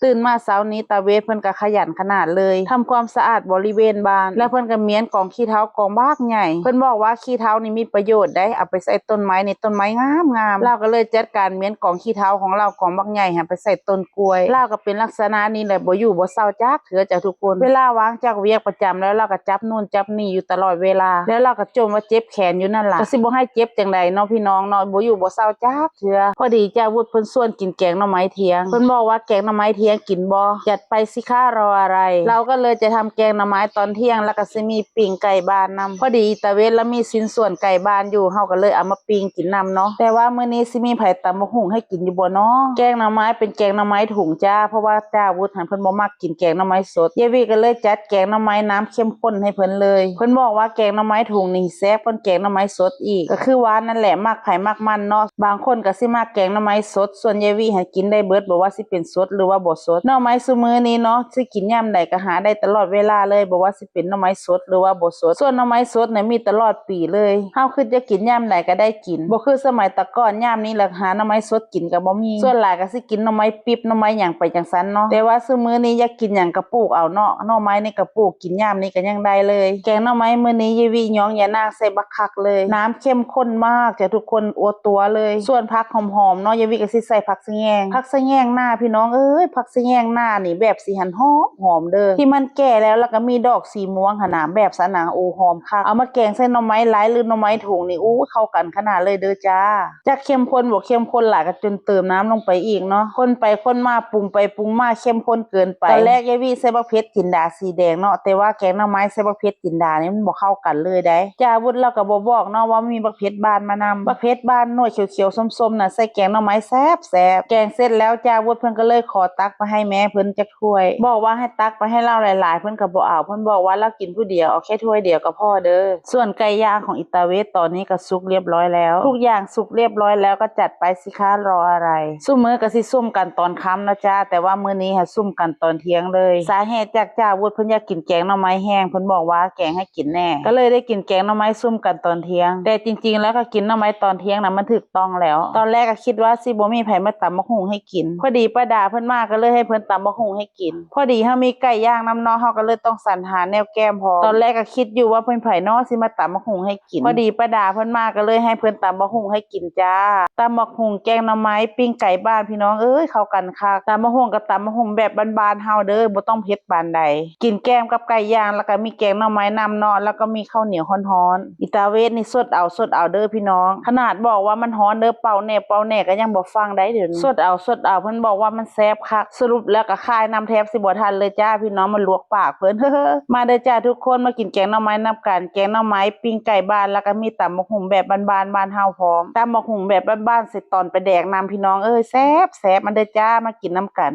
ຕື່ນມາເຊົ້ານີ້ ຕາເວດເພິ່ນກໍຂະຫຍັນຂະໜາດເລີຍ ທຳຄວາມສະອາດບໍລິເວນບ້ານ ແລ້ວເພິ່ນກໍມ້ຽນກອງຂີ້ເຖົາກອງບັກໃຫຍ່. ເພິ່ນບອກວ່າຂີ້ເຖົານີ້ມີປະໂຫຍດໄດ໋ ເອົາໄປໃສ່ຕົ້ນໄມ້ນີ້ ຕົ້ນໄມ້ງາມໆ. ລາວກໍເລີຍຈັດການມ້ຽນກອງຂີ້ເຖົາຂອງລາວກອງບັກໃຫຍ່ຫັ້ນໄປໃສ່ຕົ້ນກ້ວຍ. ລາວກໍເປັນລັກສະນະນີ້ແຫຼະ ບໍ່ຢູ່ບໍ່ເຊົາຈັກເທື່ອຈ້າທຸກຄົນ. ເວລາວ່າງຈາກວຽກປະຈຳແລ້ວ ລາວກໍຈັບໂນ່ນຈັບນີ້ຢູ່ຕະຫຼອດເວລາ ແລ້ວລາວກໍຈົ່ມວ່າເຈັບແຂນຢູ່ນັ້ນລະ. ກໍຊິບໍ່ໃຫ້ເຈັບຈັ່ງໃດເນາະພີ່ນ້ອງເນາະ ບໍ່ຢູ່ບໍ່ເຊົາຈັກ ເທື່ອ. ພໍດີຈ້າວຸດເພິ່ນຊວນກິນແກງໜໍ່ໄມ້ທ່ຽງ ເພິ່ນບອກວ່າແກງໜໍ່ໄມ້ທ່ຽງກິນບໍ່? ຈັດໄປສິຄະ ລໍອະໄລ. ເຮົາກໍເລີຍຈະທຳແກງໜໍ່ໄມ້ຕອນທ່ຽງ ແລ້ວກໍຊິມີປີ້ງໄກ່ບ້ານນຳ. ພໍດີອີຕາເວດລະມີຊິ້ນສ່ວນໄກ່ບ້ານຢູ່ ເຮົາກໍເລີຍເອົາມາປີ້ງກິນນຳເນາະ. ແຕ່ວ່າມື້ນີ້ຊິມີໃຜຕຳບັກຫຸ່ງໃຫ້ກິນຢູ່ບໍ່ເນາະ? ແກງໜໍ່ໄມ້ເປັນແກງໜໍ່ໄມ້ຖົງຈ້າ ເພາະວ່າຈ້າວຸດຫັ້ນເພິ່ນບໍ່ມັກກິນແກງໜໍ່ໄມ້ສົດ. ເຢຍວິກໍເລີຍຈັດແກງໜໍ່ໄມ້ນ້ຳເຂັ້ມຂຸ້ນໃຫ້ເພິ່ນເລີຍ. ເພິ່ນບອກວ່າແກງໜໍ່ໄມ້ຖົງນີ້ແຊບກວ່າແກງໜໍ່ໄມ້ສົດ ອີກ ກໍຄືວ່ານັ້ນແຫຼະ ມັກໃຜມັກມັນເນາະ. ບາງຄົນກໍຊິມັກແກງໜໍ່ໄມ້ສົດ ສ່ວນຍາຍວິຫັ້ນກິນໄດ້ເບິດ ບໍ່ວ່າຊິເປັນສົດ ຫຼືວ່າບໍ່ສົດ. ໜໍ່ໄມ້ຊຸມື້ນີ້ເນາະ ຊິກິນຍາມໃດກໍຫາໄດ້ຕະຫຼອດເວລາເລີຍ ບໍ່ວ່າຊິເປັນໜໍ່ໄມ້ສົດ ຫຼືວ່າບໍ່ສົດ. ສ່ວນໜໍ່ໄມ້ສົດນະມີຕະຫຼອດປີເລີຍ ເຮົາຄິດຢາກກິນຍາມໃດກໍໄດ້ກິນ ບໍ່ຄືສະໄໝແຕ່ກ່ອນ ຍາມນີ້ລະຫາໜໍ່ໄມ້ສົດກິນກໍບໍ່ມີ. ສ່ວນຫຼາຍກໍຊິກິນໜໍ່ໄມ້ປິບ ໜໍ່ໄມ້ຫຍັງໄປຈັ່ງຊັ້ນເນາະ. ແຕ່ວ່າຊຸມື້ນີ້ຢາກກິນຫຍັງກໍປູກເອົາເນາະ ໜໍ່ໄມ້ນີ້ກໍປູກ ກິນຍາມນີ້ກໍຍັງໄດ້ເລີຍ. ແກງໜໍ່ໄມ້ມື້ນີ້ຍາຍວິຍ້ອງຍານາງໃສ່ບັກຄັກເລີຍ ນ້ຳເຂັ້ມຂຸ້ນມາກຈ້າທຸກຄົນ ອົດຕົວເລີຍ. ສ່ວນຜັກຫອມໆເນາະ ຍາຍວິກໍຊິໃສ່ຜັກສະແຫງ ຜັກສະແຫງໜ້າພີ່ນ້ອງເອີຍ ຜັກສະແຫງໜ້ານີ້ແບບຊິຫັ້ນຫອມໆເດີ ທີ່ມັນແກ່ແລ້ວ ແລ້ວກໍມີດອກສີມ່ວງຫັ້ນນະ ແບບຊັ້ນນະ ໂອ້ ຫອມຄັກ. ເອົາມາແກງໃສ່ໜໍ່ໄມ້ໄລ່ ຫຼືໜໍ່ໄມ້ຖົງນີ້ ໂອ້ ເຂົ້າກັນຂະໜາດເລີຍເດີຈ້າ. ຈັກເຂັ້ມຂຸ້ນບໍ່ເຂັ້ມຂຸ້ນຫຼາຍກໍຈົນເຕີມນ້ຳລົງໄປອີກເນາະ ຄົນໄປຄົນມາ ປຸງໄປປຸງມາເຂັ້ມຂຸ້ນເກີນໄປ. ຕອນແລກຍາຍວິໃສ່ບັກເຜັດຈິນດາສີແດງເນາະ ແຕ່ວ່າແກງໜໍ່ໄມ້ໃສ່ບັກເຜັດຈິນດານີ້ມັນບໍ່ເຂົ້າກັນເລີຍໃດ໋. ຈ້າວຸດລາວກໍບໍ່ບອກເນາະວ່າມີບັກເຜັດບ້ານມານຳ ບັກເຜັດບ້ານໜ່ວຍຂຽວໆສົ້ມໆນະ ໃສ່ແກງໜໍ່ໄມ້ແຊບໆ. ແກງເສັດແລ້ວ ຈ້າວຸດເພິ່ນກໍເລີຍຂໍຕັກໄປໃຫ້ແມ່ເພິ່ນຈັກຖ້ວຍ ບອກວ່າໃຫ້ຕັກໄປໃຫ້ລາວຫຼາຍໆ ເພິ່ນກໍບໍ່ເອົາ ເພິ່ນບອກວ່າລາວກິນຜູ້ດຽວ ເອົາແຄ່ຖ້ວຍດຽວກໍພໍເດີ. ສ່ວນໄກ່ຍ່າງຂອງອີຕາເວດຕອນນີ້ກໍສຸກລຽບຮ້ອຍແລ້ວ ທຸກຢ່າງສຸກລຽບຮ້ອຍແລ້ວກໍຈັດໄປສິຄະ ລໍອະໄລ. ຊຸມື້ກໍຊິຊຸມກັນຕອນຄ່ຳເນາະຈ້າ ແຕ່ວ່າມື້ນີ້ຫາຊຸມກັນຕອນທ່ຽງເລີຍ. ສາເຫດຈາກຈ້າວຸດເພິ່ນຢາກກິນແກງໜໍ່ໄມ້ແຫ້ງ ເພິ່ນບອກວ່າແກງໃຫ້ກິນແດ່ ກໍເລີຍໄດ້ກິນແກງໜໍ່ໄມ້ຊຸມກັນຕອນທ່ຽງ. ແຕ່ຈິງໆແລ້ວກໍກິນໜໍ່ໄມ້ຕອນທ່ຽງນະ ມັນຖືກຕ້ອງແລ້ວ. ຕອນແລກກໍຄິດວ່າຊິບໍ່ມີໃຜມາຕຳບັກຫຸ່ງໃຫ້ ກິນ. ພໍດີປ້າດາເພິ່ນມາ ກໍເລີຍໃຫ້ເພິ່ນຕຳບັກຫຸ່ງໃຫ້ກິນ. ພໍດີເຮົາມີໄກ່ຍ່າງນຳເນາະ ເຮົາກໍເລີຍຕ້ອງສັນຫາແນວແກ້ມພ້ອມ. ຕອນແລກກໍຄິດຢູ່ວ່າເປັນໃຜເນາະຊິມາຕຳບັກຫຸ່ງໃຫ້ກິນ. ພໍດີປ້າດາເພິ່ນມາ ກໍເລີຍໃຫ້ເພິ່ນຕຳບັກຫຸ່ງໃຫ້ກິນຈ້າ. ຕຳບັກຫຸ່ງ ແກງໜໍ່ໄມ້ ປີ້ງໄກ່ບ້ານ ພີ່ນ້ອງເອີຍ ເຂົ້າກັນຄັກ. ຕຳບັກຫຸ່ງກໍຕຳບັກຫຸ່ງແບບບ້ານໆເຮົາເດີ ບໍ່ຕ້ອງເຜັດປານໃດ. ກິນແກ້ມກັບໄກ່ຍ່າງ ແລ້ວກໍມີແກງໜໍ່ໄມ້ນຳເນາະ ແລ້ວກໍມີເຂົ້າໜຽວຮ້ອນໆ. ອີຕາເວດນີ້ສົດເອົາສົດເອົາເດີພີ່ນ້ອງ ຂະໜາດບອກວ່າມັນຮ້ອນເດີ ເປົ່າແດ່ເປົ່າແດ່ກໍຍັງບໍ່ຟັງໄດ໋ດຽວນີ້. ສົດເອົາສົດເອົາ ເພິ່ນບອກວ່າມັນແຊບຄັກ. ສະຫຼຸບແລ້ວກໍຄາຍນ້ຳແທບຊິບໍ່ທັນເລີຍຈ້າພີ່ນ້ອງ ມັນລວກປາກເພິ່ນ. ມາເດີຈ້າທຸກຄົນ ມາກິນແກງໜໍ່ໄມ້ນຳກັນ ແກງໜໍ່ໄມ້ ປີ້ງໄກ່ບ້ານ ແລ້ວກໍມີຕຳບັກຫຸ່ງແບບບ້ານໆ ບ້ານເຮົາພ້ອມ. ຕຳບັກຫຸ່ງແບບບ້ານໆ ໃສ່ຕອນປາແດກນຳ ພີ່ນ້ອງເອີຍ ແຊບໆ. ມາເດີຈ້າ ມາກິນນຳກັນ.